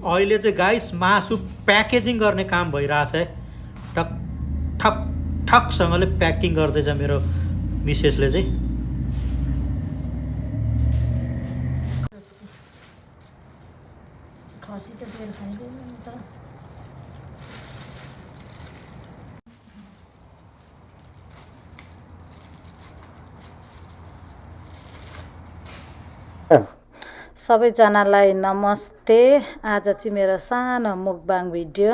अहिले चाहिँ गाइस मासु प्याकेजिङ गर्ने काम भइरहेछ है। टक ठक ठकसँगले प्याकिङ गर्दैछ मेरो मिसेसले चाहिँ। खसी त बेर खाइदैन नि त। सबैजनालाई नमस्ते। आज चाहिँ मेरो सानो मुकबाङ भिडियो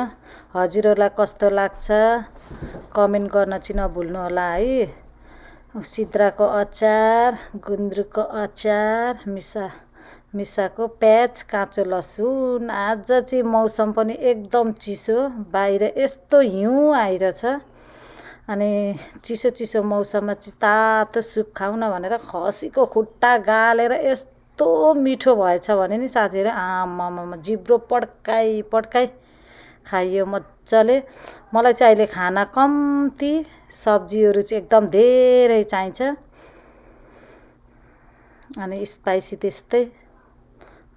हजुरहरूलाई कस्तो लाग्छ कमेन्ट गर्न चाहिँ नभुल्नु होला है। सिद्राको अचार, गुन्द्रुकको अचार, मिसाको प्याज, काँचो लसुन। आज चाहिँ मौसम पनि एकदम चिसो, बाहिर यस्तो हिउँ आइरहेछ। अनि चिसो चिसो मौसममा चाहिँ तातो सुप खाउँ न भनेर खसीको खुट्टा गालेर यस्तो मिठो भएछ भने नि साथीहरू, आमामा जिब्रो पड्काइ पड्काइ खाइयो मजाले। मलाई चाहिँ अहिले खाना कम्ती, सब्जीहरू चाहिँ एकदम धेरै चाहिन्छ। अनि स्पाइसी त्यस्तै।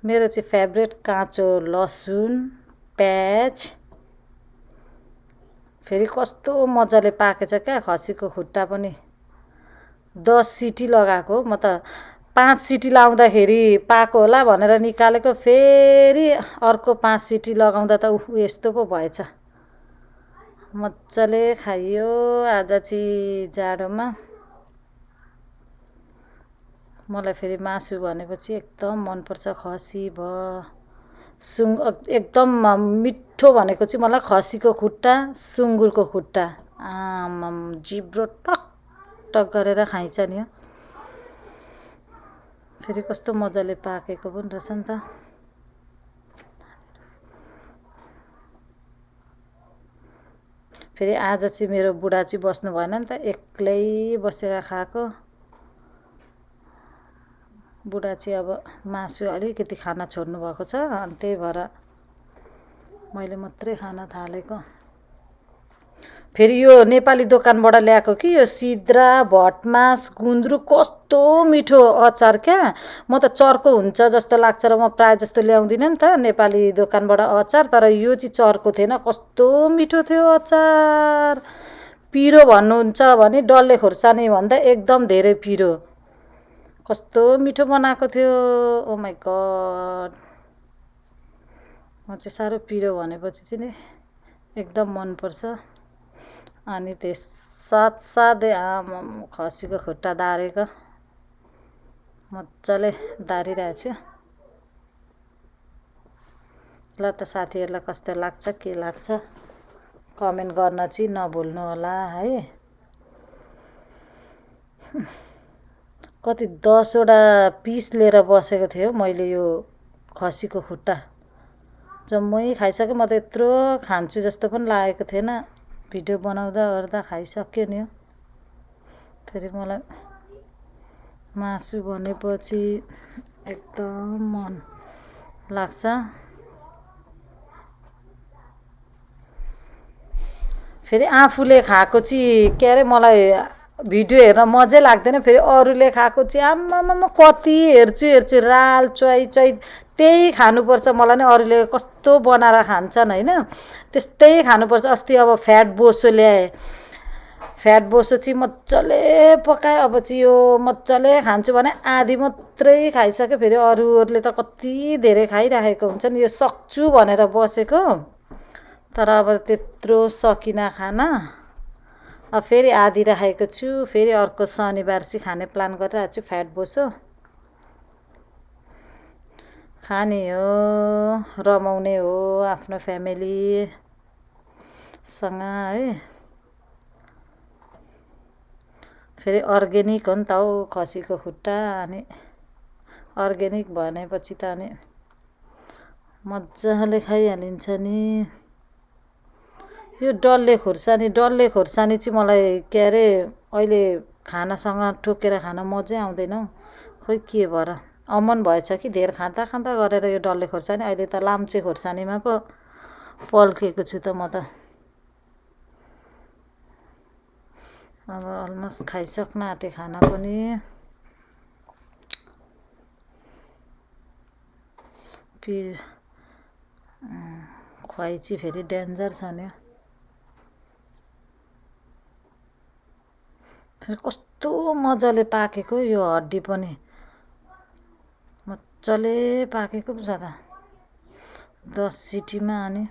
मेरो चाहिँ फेभरेट काँचो लसुन, प्याज। फेरि कस्तो मजाले पाकेछ क्या खसीको खुट्टा पनि। 10 सिटी लगाएको, म त 5 सिटी लाउँदाखेरि पाको होला भनेर निकालेको, फेरि अर्को 5 सिटी लगाउँदा त यस्तो पो भएछ। मजाले खाइयो आज चाहिँ जाडोमा। मलाई फेरि मासु भनेपछि एकदम मनपर्छ। खसी एकदम मिठो भनेको चाहिँ मलाई खसीको खुट्टा, सुँगुरको खुट्टा। आमाम जिब्रो टक टक गरेर खाइन्छ नि। फेरि कस्तो मजाले पाकेको पनि रहेछ नि त। फेरि आज चाहिँ मेरो बुढा चाहिँ बस्नु भएन नि त, एक्लै बसेर खाएको। बुढा चाहिँ अब मासु अलिकति खाना छोड्नु भएको छ, अनि त्यही भएर मैले मात्रै खान थालेको। फेरि यो नेपाली दोकानबाट ल्याएको कि यो सिद्रा, भटमास, गुन्द्रुक कस्तो मिठो अचार क्या। म त चर्को हुन्छ जस्तो लाग्छ र म प्रायः जस्तो ल्याउँदिनँ नि त नेपाली दोकानबाट अचार, तर यो चाहिँ चर्को थिएन, कस्तो मिठो थियो अचार। पिरो भन्नुहुन्छ भने डल्ले खोर्सानी भन्दा एकदम धेरै पिरो, कस्तो मिठो बनाएको थियो। ओ माई गड, म चाहिँ साह्रो पिरो भनेपछि चाहिँ नि एकदम मनपर्छ। अनि त्यस साथसाथै खसीको खुट्टा दारेको मजाले दारिरहेको छु। ल त साथीहरूलाई कस्तो लाग्छ के लाग्छ कमेन्ट गर्न चाहिँ नभुल्नु होला है। कति 10वटा पिस लिएर बसेको थियो मैले यो खसीको खुट्टा, जम्मै खाइसकेँ। म त यत्रो खान्छु जस्तो पनि लागेको थिएन, भिडियो बनाउँदा ओर्दा खाइसक्यो नि। फेरि मलाई मासु भनेपछि एकदम मन लाग्छ। फेरि आफूले खाएको चाहिँ के अरे, मलाई भिडियो हेर्न मजै लाग्दैन। फेरि अरूले खाएको चाहिँ आम्मामा कति हेर्छु राल च्वाइ च्वाइ, त्यही खानुपर्छ मलाई नै। अरूले कस्तो बनाएर खान्छन् होइन, त्यस्तै खानुपर्छ। अस्ति अब फ्याट बोसो ल्याएँ, फ्याट बोसो चाहिँ मजाले पकाएँ। अब चाहिँ यो मजाले खान्छु भने आधी मात्रै खाइसक्यो। फेरि अरूहरूले त कति धेरै खाइराखेको हुन्छन्, यो सक्छु भनेर बसेको, तर अब त्यत्रो सकिनँ खान। अब फेरि आधी राखेको छु, फेरि अर्को शनिबार चाहिँ खाने प्लान गरिरहेको छु। फ्याट बोसो खाने हो, रमाउने हो आफ्नो फ्यामिलीसँग है। फेरि अर्ग्यानिक हो नि त हौ खसीको खुट्टा, अनि अर्ग्यानिक भनेपछि त अनि मजाले खाइहालिन्छ नि। यो डल्ले खोर्सानी चाहिँ मलाई के अरे अहिले खानासँग ठोकेर खान मजै आउँदैन हौ, खोइ के भएर। अमन भएछ कि धेर खाँदा खाँदा गरेर यो डल्ले खोर्सानी। अहिले त लाम्चे खोर्सानीमा पो पल्केको छु त म त। अब अलमोस्ट खाइसक्न आँटे खाना पनि। खुवाइची फेरि डेन्जर छ नि फेरि कस्तो मजाले पाकेको यो हड्डी पनि मजाले पाकेको पो छ त 10 सिटीमा अनि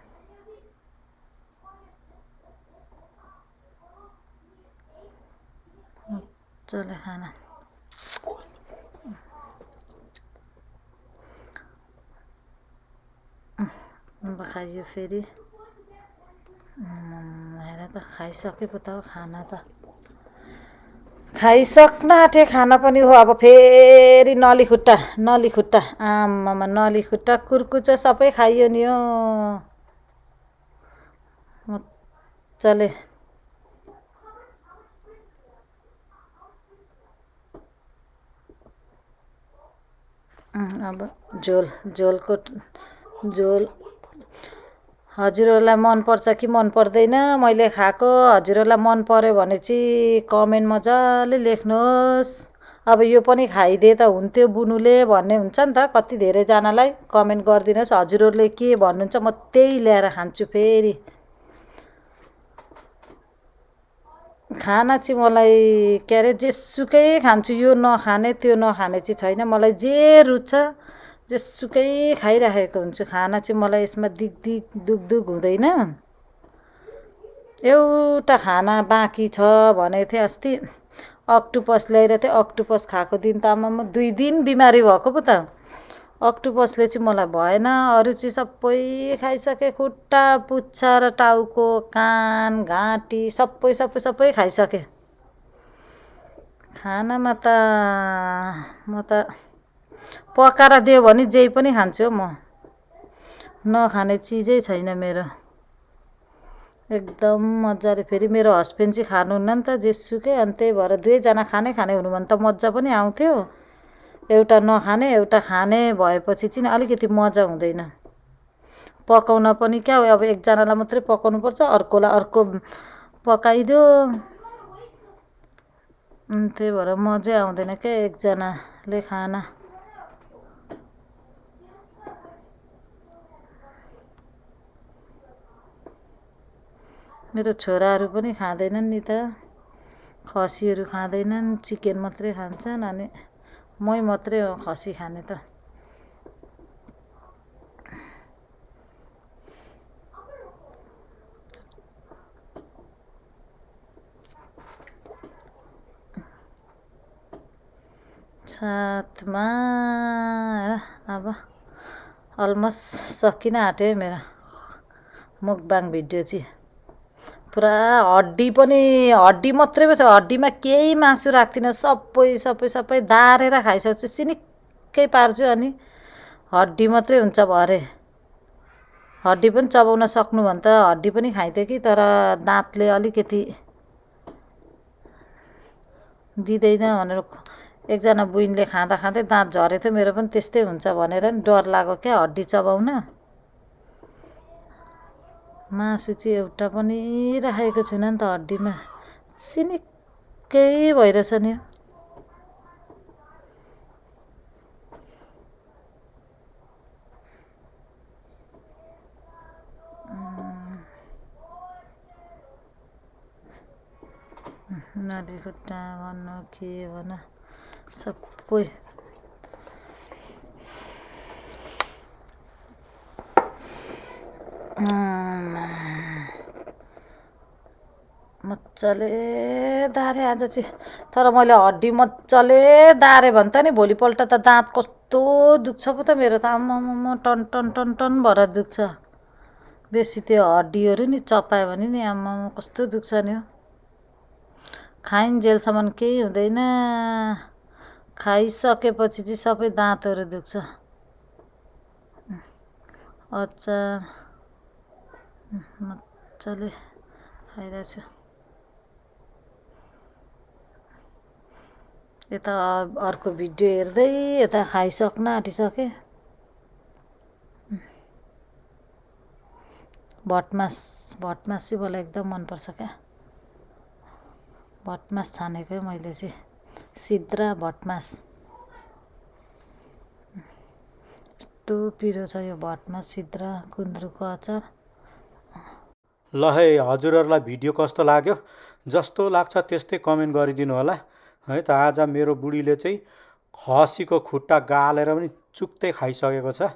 मजाले खाना अब खाइयो फेरि हेर त खाइसके पो त खाना त खाइसक्न आँटे खाना पनि हो अब फेरि नली खुट्टा आमामा नली खुट्टा कुर्कुच्चा सबै खाइयो नि हो मजाले अब झोलको झोल हजुरहरूलाई मनपर्छ कि मन पर्दैन मैले खाएको हजुरहरूलाई मन पर्यो भने चाहिँ कमेन्ट मजाले लेख्नुहोस् अब यो पनि खाइदिए त हुन्थ्यो बुनुले भन्ने हुन्छ नि त कति धेरैजनालाई कमेन्ट गरिदिनुहोस् हजुरहरूले के भन्नुहुन्छ म त्यही ल्याएर खान्छु फेरि खाना चाहिँ मलाई के अरे जेसुकै खान्छु यो नखाने त्यो नखाने चाहिँ छैन मलाई जे रुच्छ जेसुकै खाइराखेको हुन्छु खाना चाहिँ मलाई यसमा दुख हुँदैन एउटा खाना बाँकी छ भनेको थिएँ अस्ति अक्टोपस ल्याएर थिएँ अक्टोपस खाएको दिन त आमामा 2 दिन बिमारी भएको पो त अक्टोपसले चाहिँ मलाई भएन अरू चाहिँ सबै खाइसकेँ खुट्टा पुच्छा र टाउको कान घाँटी सबै खाइसकेँ खानामा त म त पकाएर दियो भने जे पनि खान्छु म नखाने चिजै छैन मेरो एकदम मजाले फेरि मेरो हस्बेन्ड चाहिँ खानुहुन्न नि त जेसुकै अनि त्यही भएर 2 जना खाने हुनु भने त मजा पनि आउँथ्यो एउटा नखाने एउटा खाने भएपछि चाहिँ अलिकति मजा हुँदैन पकाउन पनि क्या अब एकजनालाई मात्रै पकाउनु पर्छ अर्कोलाई अर्को पकाइदियो त्यही भएर मजै आउँदैन क्या एकजनाले खाना मेरो छोराहरू पनि खाँदैनन् नि त खसीहरू खाँदैनन् चिकन मात्रै खान्छन् अनि मै मात्रै हो खसी खाने त साथमा अब अलमोस्ट सकिन आँट्यो मेरो मुकबाङ भिडियो चाहिँ पुरा हड्डी मात्रै पो छ हड्डीमा केही मासु राख्दिनँ सबै दारेर खाइसक्छु सिनिक्कै पार्छु अनि हड्डी मात्रै हुन्छ भरे हड्डी पनि चबाउन सक्नु भने त हड्डी पनि खाइदियो कि तर दाँतले अलिकति दिँदैन भनेर एकजना बुइनले खाँदा दाँत झरेको थियो मेरो पनि त्यस्तै हुन्छ भनेर नि डर लाग्यो क्या हड्डी चबाउन मासु चाहिँ एउटा पनि राखेको छैन नि त हड्डीमा सिनिक्कै भइरहेछ नि नली खुट्टा भन्नु के भन सबै मजाले दारे आज चाहिँ तर मैले हड्डी मजाले दारे भने त नि भोलिपल्ट त दाँत कस्तो दुख्छ पो त मेरो त आम्मामा टन भएर दुख्छ बेसी त्यो हड्डीहरू नि चपायो भने नि आम्मामा कस्तो दुख्छ नि खाइन्जेलसम्म केही हुँदैन खाइसकेपछि चाहिँ सबै दाँतहरू दुख्छ अचार मजाले खाइरहेको छु यता अर्को भिडियो हेर्दै यता खाइसक्न आँटिसकेँ भटमास चाहिँ मलाई एकदम मनपर्छ क्या भटमास छानेकै मैले चाहिँ सिद्रा भटमास कस्तो पिरो छ यो भटमा सिद्रा गुन्द्रुकको अचार। ल है हजुरहरूलाई भिडियो कस्तो लाग्यो जस्तो लाग्छ त्यस्तै कमेन्ट गरिदिनु होला है त। आज मेरो बुढीले चाहिँ खसीको खुट्टा गालेर पनि चुक्तै खाइसकेको छ।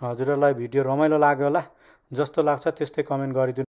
हजुरहरूलाई भिडियो रमाइलो लाग्यो होला, जस्तो लाग्छ त्यस्तै कमेन्ट गरिदिनु।